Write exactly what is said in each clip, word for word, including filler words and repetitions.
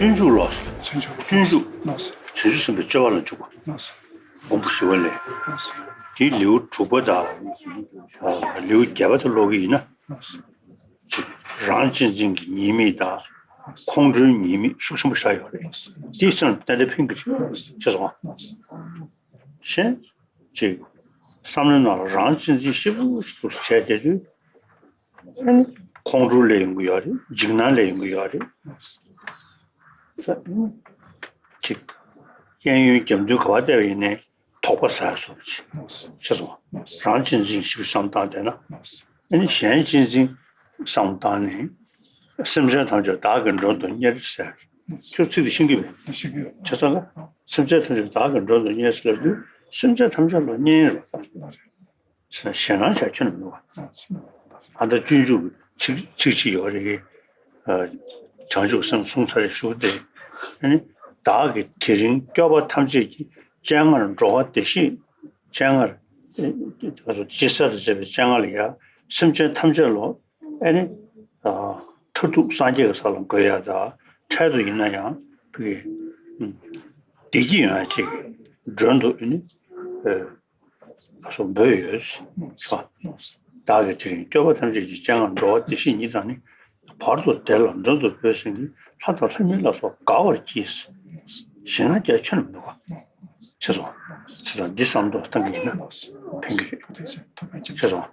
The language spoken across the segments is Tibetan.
སྤྱོད་འཇུག་ལོ། སྤྱོད་འཇུག་སྤྱོད་འཇུག་ལགས་སོ། བྱང་ཆུབ་སེམས་དཔའི་སྤྱོད་པ་ལ་འཇུག་པ། ལགས་སོ། མགོན་པོ་ཞི་བ་ལྷས། ལགས་སོ། དེའི་ལེའུ་དྲུག་པ་དང་། ཨ། ལེའུ་བརྒྱད་པ་དེ་ཀློག་གི་ཡིན་ན། ལགས་སོ། ཅིག་རང་གཅེས་འཛིན་གྱི་ཉེས་དམིགས་དང་། ཁོང་ཁྲོའི་ཉེས་དམིགས་ཤུགས་ཆེན་པོ་བཞག་ཡོད་རེད། ལགས་སོ། དེའི་སེམས་ཏན་ཏན་ཕན་གྱི་རེད། ལགས་སོ། ཤེས་སོང་ང་། ལགས་སོ། གཞན་ཅིག་བསམ་བློའི་ནང་ལ་རང་གཅེས་འཛིན་ཞེ་པོ་ཞིག་ཏུ་བྱས་བསྡད་དུས། ཨ་ནི་ཁོང་ཁྲོ་སླེབས་ཡོང་གི་ཡོད་རེད། འཇིགས་སྣང་སླེབས་ཡོང་གི་ཡོད་རེད། ཅིག་གཡས་གཡོན་རྒྱབ་མདུན་ག་པར་བལྟས་པ་ཡིན་ནའི་དོགས་པ་ཟ་ཡ་བཟོ་འདྲ་ཅིག་ཤེས་སོང་ང་། རང་གཅེས་འཛིན་ཞེ་པོ་བསམ་བཏང་བསྡད་ན། ཨ་ནི་གཞན་གཅེས་འཛིན་བསམ་བཏང་ནས། སེམས་ཅན་ཐམས་ཅད་བདག་གིས་མགྲོན་དུ་གཉེར་ཟེར། ཁྱོད་ཚིག་དེ་ཤེས་ཀྱི་མེད། ཤེས་ཀྱི་ཡོད། བྱས་ཙང་ལ། སེམས་ཅན་ཐམས་ཅད་བདག་གིས་མགྲོན་དུ་གཉེར་ཟེར་ལབ་དུས། སེམས་ཅན་ཐམས་ཅད་ལ་གཉེར་རེད། ཞེད་སྣང་བྱ་ཁྱོན་ནས་མི་འདུག་བ། ཨ། ད་སྤྱོད་འཇུག་གི་ཚིག་ཚིག་གཅིག་ཡོད་རེད། ཨ། བྱང་ཆུབ་སེམས་གསུངས་ཚར་རེད་ཞུ་སྟེ། ཨ་ནི་བདག་གིས་དེ་རིང་སྐྱོབ་པ་ཐམས་ཅད་ཀྱི། སྤྱན་སྔར་འགྲོ་བ་བདེ་གཤེགས་སྤྱན་སྔར། ཨ། ཇི་སྲིད་དུ་བྱས་པའི་སྤྱན་སྔར་ལ་ཡང་སེམས་ཅན་ཐམས་ཅད་ལ། ཨ་ནི། ཨ། མཐར་ཐུག་སངས་རྒྱས་ཀྱི་ས་ལ་འགོད་ཡ་དང་། འཕྲལ་དུ་ཡིན་ན་ཡང་ཕ་གི། ཨ། བདེ་སྐྱིད་ཡོང་ཡ་ཅིག་མགྲོན་དུ། ཨ་ནི། ཨ། ལ་སོགས་འབོད་ཡོད། བདག་གིས་དེ་རིང་སྐྱོབ་པ་ཐམས་ཅད་ཀྱི། སྤྱན་སྔར་འགྲོ་བ་བདེ་གཤེགས་ཉིད་དང་ནི། བར་དུ་བདེ་ལ་མགྲོན་དུ་བོས་ཟིན་གྱི། ལྷ་དང་ལྷ་མིན་ལ་སོགས་དགའ་བར་གྱིས། ཞེད་སྣང་རྒྱ་ཁྱོན་ནས་མི་འདུག་བ། ཤེས་སོང་། བྱས་ཙང་འདི་བསམ་བློ་བཏང་གི་ཡིན་ན་ཕན་གྱི་རེད། ཤེས་སོང་།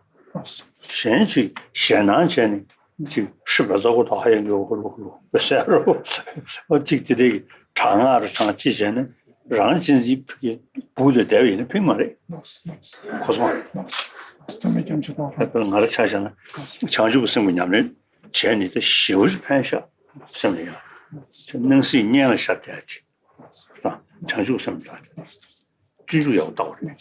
གཞན་ཅིག་ཞེད་སྣང་བྱས་ནས་ཅིག་ཧྲི་བ་ཙག་པོ་དག་ཧ་ཡང་གི་འོ་ལོ་ལོ་བས་ཟེར་རོ། ཨོ་ཅིག་དེ་དེ་གི་གྲང་ངར་གྲང་ཅི་བྱས་ནས་རང་གཅེས་འཛིན་ཕུག་གི་སྦུག་ཏུ་བསྡད་པ་ཡིན་ན་ཕན་མ་རེད། གོ་སོང་ང་། ང་རང་ཆ་བཞག་ན་བྱང་ཆུབ་ཀྱི་སེམས་ཀྱི་ཉམས་ལེན་བྱས་ནས་དེ་ཞེ་པོ་ཅིག་ཕན་ཤག་སེམས་ལ་ཡང་། སྣང་སྲིད་གཉེན་ལ་ཤར་བསྡད་ཡ་ཅིག་དང་། བྱང་ཆུབ་སེམས་ལ་སྤྱོད་འཇུག་ཡག་པོ་ལྟ་བ་རེད།